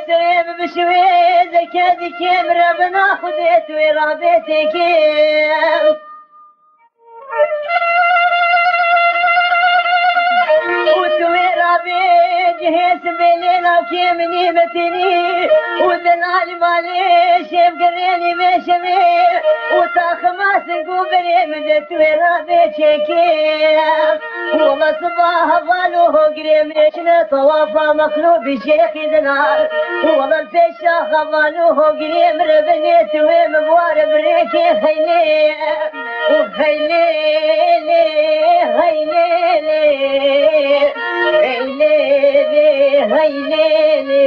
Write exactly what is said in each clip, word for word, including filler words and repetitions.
Sirê min bişwêze, kedikê min re bina Xwedê tu wê rabê têkê. Û tu wê rabê cihê sibê lê navkê min î metinî. Û delalî malê şêv gerênî vê şevê. Û taxima sing û berê min de tu wê rabê çêkê. Wala siba heval û hogirê min ê çine tewafa mexlûbî şêxî dinar. Wala pêşa heval û hogirê min re binê tu wê min ware birêkê xeylê. Û xeylê lê, xeylê lê, xeylê lê, xeylê lê,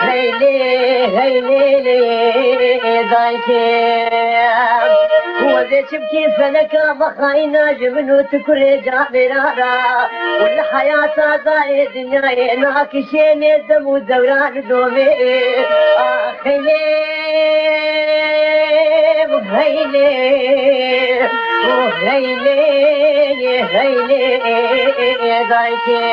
xeylê, xeylê lê, dayikê. Wezê çi bikî feleka mexayîna ji min û tu kurê camêra ra. Û li heyata dayê dinyayê nakişênê dem û dewran domê. Ax heylê, heylê, heylê, heylê, dayikê.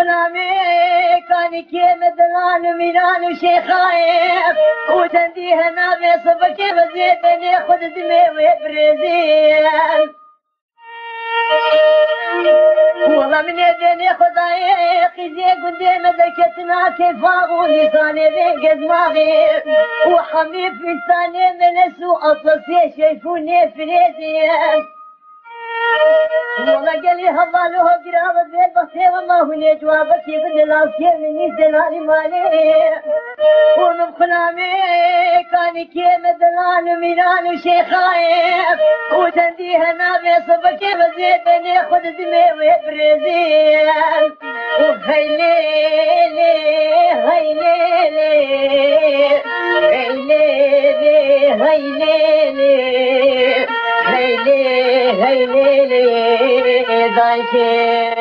Xunamê kanikê me dilan û mîran û şêxayê û çendî hena vê sibikê vizê tenê xwe didimê wê birêzî. Wala min ê dênê Xwedayê qîzê gundê me derketina kêfa û nîsanê vê gezmaxê û hemî fîstanê me les û atlasê şeyfûnê firêzê. Wala gelî heval û hogirava zêr bextê we ma hûnê cewabekî bide lavkê min nî delalî malê. Û min xunamê kanikê me dilan û mîran û şêxayê. Û çendî hena vê sibikê vizê tenê xwe didimê wê birêzî. Û heylê lê, heylê lê, heylê lê, heylê lê, heylê, heylê lê, dayikê.